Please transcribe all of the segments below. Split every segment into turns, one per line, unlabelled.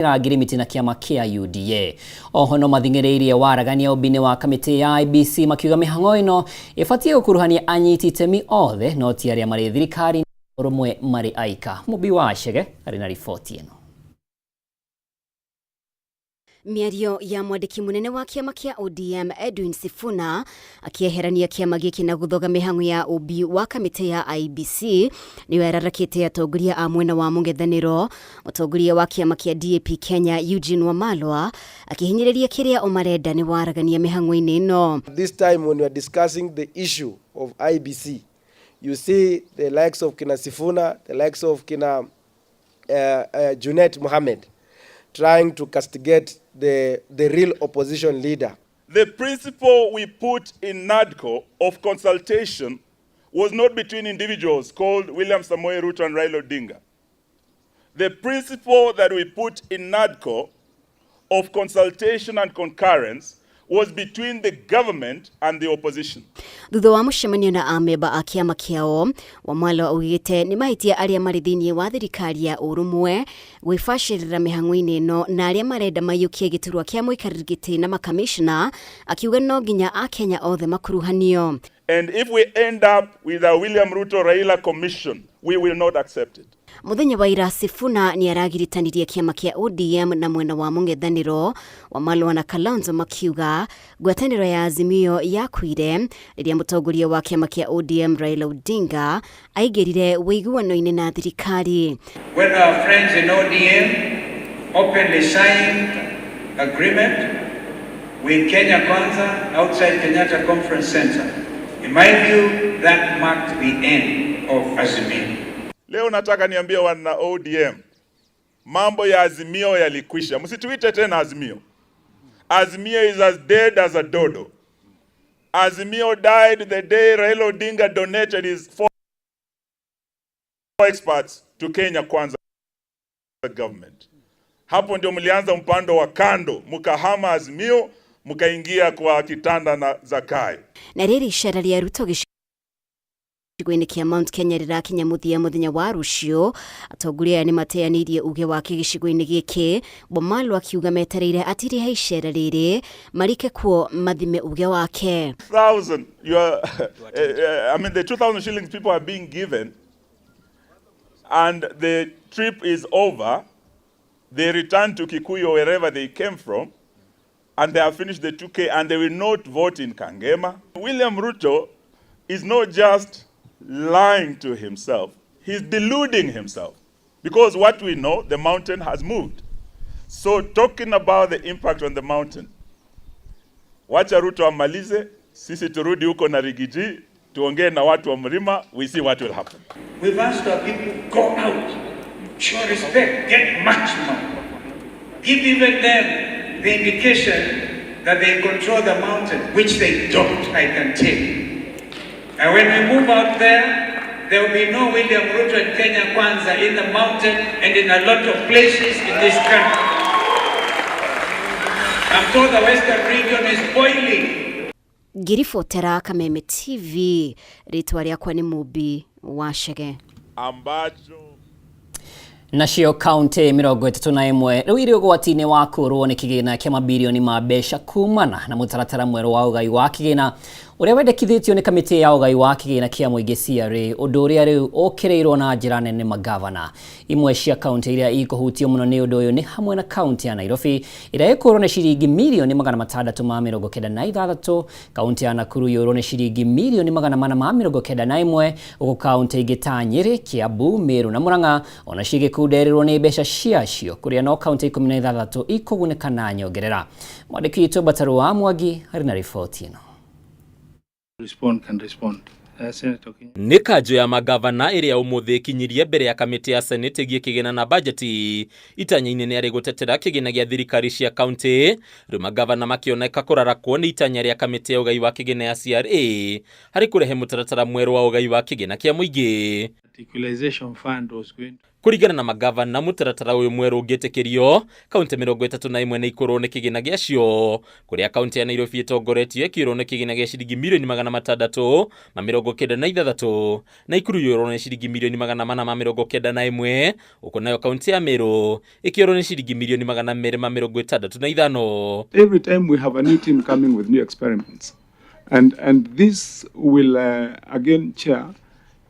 Ngirimiti na kĩama kĩa UDA. Oho no mathing'ĩrĩirie waragania ũmbi-inĩ wa kamĩtĩ ya IEBC, makiuga mĩhang'o ĩno ĩbatiĩ gũkuruhania anyiti itemi othe, no ti arĩa marĩ thirikari ũrũmwe marĩ aika. Mũmbi wa Chege arĩ na riboti ĩno.
Mĩario ya mwandĩki mũnene wa kĩama kĩa ODM Edwin Sifuna akĩeherania kĩama gĩkĩ na gũthoga mĩhang'o ya ũmbi wa kamĩtĩ ya IEBC nĩyo ĩrarakĩte atongoria a mwena wa mũng'ethanĩro. Mũtongoria wa kĩama kĩa DAP Kenya Eugene Wamalwa akĩhinyĩrĩria kĩrĩa o marenda nĩ waragania mĩhang'o-inĩ ĩno.
This time when we are discussing the issue of IEBC, you see the likes of kina Sifuna, the likes of kina Junet Mohammed trying to castigate the real opposition leader.
The principle we put in NADCO of consultation was not between individuals called William Samoei Ruto and Raila Odinga. The principle that we put in NADCO of consultation and concurrence was between the government and the opposition.
Thutha wa mũcemanio na amemba a kĩama kĩao, Wamalwa augĩte nĩ mahĩtia arĩa marĩ thĩinĩ wa thirikari ya ũrũmwe gwĩbacĩrĩra mĩhang'o-inĩ ĩno na arĩa marenda maiyũkie gĩturwa kĩa mũikarĩri gĩtĩ na makamishna, akiuga no nginya akenya othe makuruhanio.
And if we end up with a William Ruto Raila commission, we will not accept it.
Mũthenya wa ira Sifuna nĩ aragiritanirie kĩama kĩa ODM na mwena wa mũng'ethanĩro. Wamalwa na Kalonzo makiuga ngwatanĩro ya Azimio yakuire rĩrĩa mũtongoria wa kĩama kĩa ODM Raila Odinga aingĩrire ũiguano-inĩ na thirikari.
When our friends in ODM openly signed agreement with Kenya Kwanza outside Kenyatta Conference Center, in my view, that marked the end of Azimio.
Leo nataka niambie wana ODM, mambo ya Azimio yalikwisha. Msituite tena Azimio. Azimio is as dead as a dodo. Azimio died the day Raila Odinga donated his four experts to Kenya Kwanza government. Hapo ndio mlianza mpando wa kando, mkahama Azimio, mkaingia kwa kitanda na Zakayo.
Na rĩrĩ icera rĩa Ruto gĩcigo-inĩ kĩa Mount Kenya rĩrakinya mũthia mũthenya wa rũciũ, atongoria aya nĩ mateanĩirie uge wake gĩcigo-inĩ gĩkĩ, Wamalwa akiuga metereire atiriha icera rĩrĩ marike kuo mathime uge wake.
Thousand, you are, I mean, the 2,000 shillings people are being given, and the trip is over. They return to Kikuyu or wherever they came from, and they have finished the 2K, and they will not vote in Kangema. William Ruto is not just lying to himself, he's deluding himself. Because what we know, the mountain has moved. So, talking about the impact on the mountain, wacha Ruto amalize, sisi turudi huko na Riggy G, tuongee na watu wa mlima, we see what will happen.
We've asked our people, go out, show respect, get maximum. Give even them the indication that they control the mountain, which they don't, I can tell you. And when we move out there, there will be no William Ruto and Kenya Kwanza in the mountain and in a lot of places in this country. I'm told the Western region is boiling.
Ngĩribotera Kameme TV, rĩtwa rĩakwa nĩ Mũmbi wa Chege.
Ambacho
Nacio kaunti 31 rĩu irĩ ũgwati-inĩ wa kũrwo nĩ kĩgĩna kĩa mabirioni ma mbeca kumana na mũtaratara mwerũ wa ũgai wa kĩgĩna ũrĩa wendekithĩtio nĩ kamĩtĩ ya ũgai wa kĩgĩna kĩa mũingĩ CRA, ũndũ ũrĩa rĩu ũkĩrĩirwo na njĩra nene magavana. Imwe cia kaunti iria ikũhutio mũno nĩ ũndũ ũyũ nĩ hamwe na kaunti ya Nairobi ĩrĩa ĩkũrwo nĩ ciringi mirioni 696, kaunti ya Nakuru yũrwo nĩ ciringi mirioni 491, gũkũ kaunti ingĩ ta Nyĩrĩ, Kiambu, Meru na Murang'a ona cigĩkundererwo nĩ mbeca ciacio, kũrĩa no kaunti 16 ikũgunĩka na nyongerera. Mwandĩki witũ Mbatarũ wa Mwangi arĩ na riboti ĩno.
Respond can respond. Senator Kinya.
Nĩ kanjũ ya magavana ĩrĩa ũmũthĩ ĩkinyirie mbere ya kamĩtĩ ya senate ĩgiĩ kĩgĩna na bajeti, itanya-inĩ nĩ arĩ gũtetera kĩgĩna gĩa thirikari cia kaunti. Rĩu magavana makĩoneka kũrarakwo nĩ itanya rĩa kamĩtĩ ya ũgai wa kĩgĩna ya CRA harĩ kũrehe mũtaratara mwerũ wa ũgai wa kĩgĩna kĩa mũingĩ.
Equalization Fund was going to
Kũringana na magavana, mũtaratara ũyũ mwerũ ũngĩtĩkĩrio, kaunti 31 nĩ ikũrwo nĩ kĩgĩna gĩacio, kũrĩa kaunti ya Nairobi ĩtongoretie ĩkĩũrwo nĩ kĩgĩna gĩa ciringi mirioni 696, Naikuru yũrwo nĩ ciringi mirioni 491, huku nayo kaunti ya Meru ĩkĩũrwo nĩ ciringi mirioni 265.
Every time we have a new team coming with new experiments, and this will again, Chair,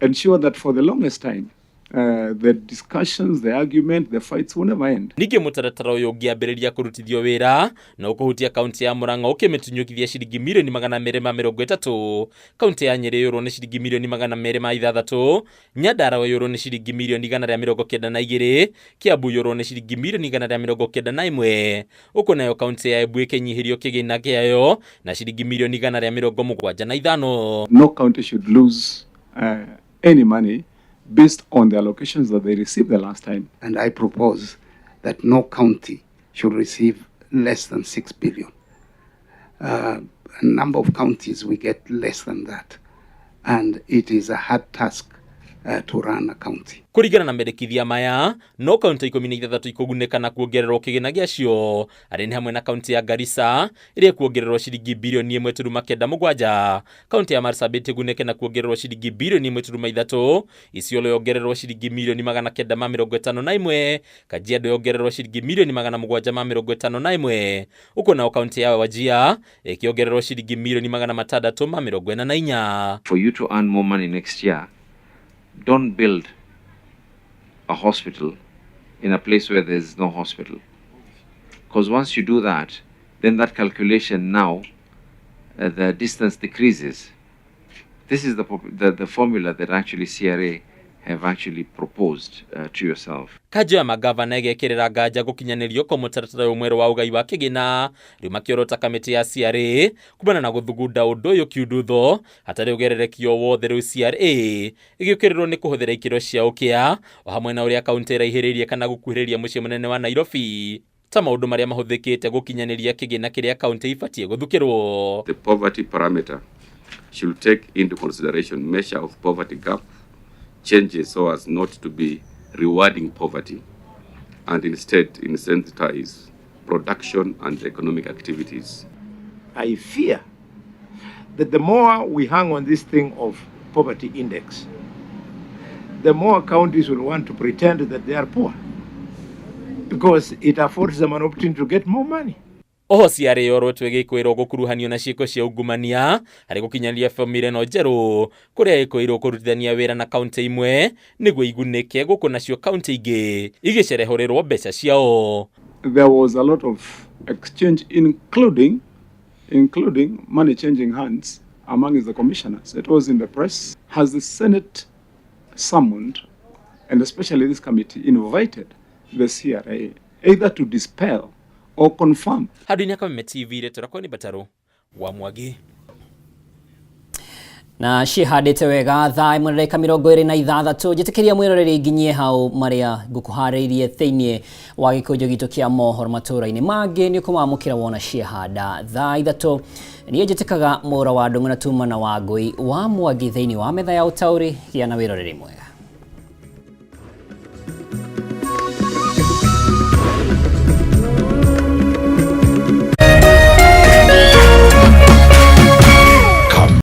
ensure that for the longest time, the discussions, the argument, the fights will never end.
Ningĩ mũtaratara ũyũ ũngĩambĩrĩria kũrutithio wĩra no ũkũhutia kaunti ya Murang'a ũkĩmĩtunyũkithia ciringi mirioni 230, kaunti ya Nyĩrĩ yũrwo nĩ ciringi mirioni 206, Nyandarua yũrwo nĩ ciringi mirioni 192, Kiambu yũrwo nĩ ciringi mirioni 191, huku nayo kaunti ya Embu ĩkĩnyihĩrio kĩgĩna kĩayo na ciringi mirioni 175.
No county should lose any money based on the allocations that they received the last time.
And I propose that no county should receive less than 6 billion. A number of counties, we get less than that. And it is a hard task to run a county.
Kũringana na mendekithia maya, no kaunti 16 ikũgunĩka na kuongererwo kĩgĩna gĩacio, arĩ nĩ hamwe na kaunti ya Garissa ĩrĩa ĩkuongererwo ciringi birioni 1.97, kaunti ya Marsabit ĩgunĩke na kuongererwo ciringi birioni 1.3, Isiolo yongererwo ciringi mirioni 951, Kajiado yongererwo ciringi mirioni 751, huku nao kaunti ya Wajir ĩkĩongererwo ciringi mirioni 644.
For you to earn more money next year, don't build a hospital in a place where there's no hospital. Because once you do that, then that calculation now, the distance decreases. This is the formula that actually CRA have actually proposed to yourself.
Kanjũ ya magavana ĩgekĩrĩra nganja gũkinyanĩrio kwa mũtaratara ũyũ mwerũ wa ũgai wa kĩgĩna, rĩu makĩorota kamĩtĩ ya CRA kumana na gũthugunda ũndũ ũyũ kiundutho hatarĩ ũgererekio wothe. Rĩu CRA ĩgĩũkĩrĩrwo nĩ kũhũthĩra ikĩro cia ũkĩa o hamwe na ũrĩa kaunti ĩraihĩrĩirie kana gũkuhĩrĩria mũciĩ mũnene wa Nairobi ta maũndũ marĩa mahũthĩkĩte gũkinyanĩria kĩgĩna kĩrĩa kaunti ibatiĩ gũthukĩrwo.
The poverty parameter should take into consideration measure of poverty gap changes so as not to be rewarding poverty and instead incentivize production and economic activities.
I fear that the more we hang on this thing of poverty index, the more counties will want to pretend that they are poor because it affords them an opportunity to get more money.
Oho CRA yorotwo ĩgĩkwĩrwo gũkuruhanio na ciĩko cia ungumania harĩ gũkinyanĩria bamĩrĩ ĩno njerũ, kũrĩa ĩkwĩrwo kũrutithania wĩra na kaunti imwe nĩguo igunĩke gũkũ nacio kaunti ingĩ igĩcerehũrĩrwo mbeca ciao.
There was a lot of exchange, including money changing hands among the commissioners. It was in the press. Has the Senate summoned, and especially this committee, invited the CRA either to dispel or confirm?
Handũ-inĩ Kameme TV, rĩtwa rĩakwa nĩ Batarũ wa Mwangi.
Na ciĩhandĩte wega thaa 1:26. Njĩtĩkĩria mwĩroreri nginyie hau marĩa ngũkũharĩirie thĩinĩ wa gĩkũnjo gitũ kĩa mohoro. Matũũra-inĩ mangĩ nĩ ũkũmamũkĩra wona ciĩhanda thaa 3. Niĩ njĩtĩkaga Mũra wa Ndũng'ũ na tuma na Wangũi wa Mwangi thĩinĩ wa metha ya ũtaũri. Gĩa na wĩroreri mwega.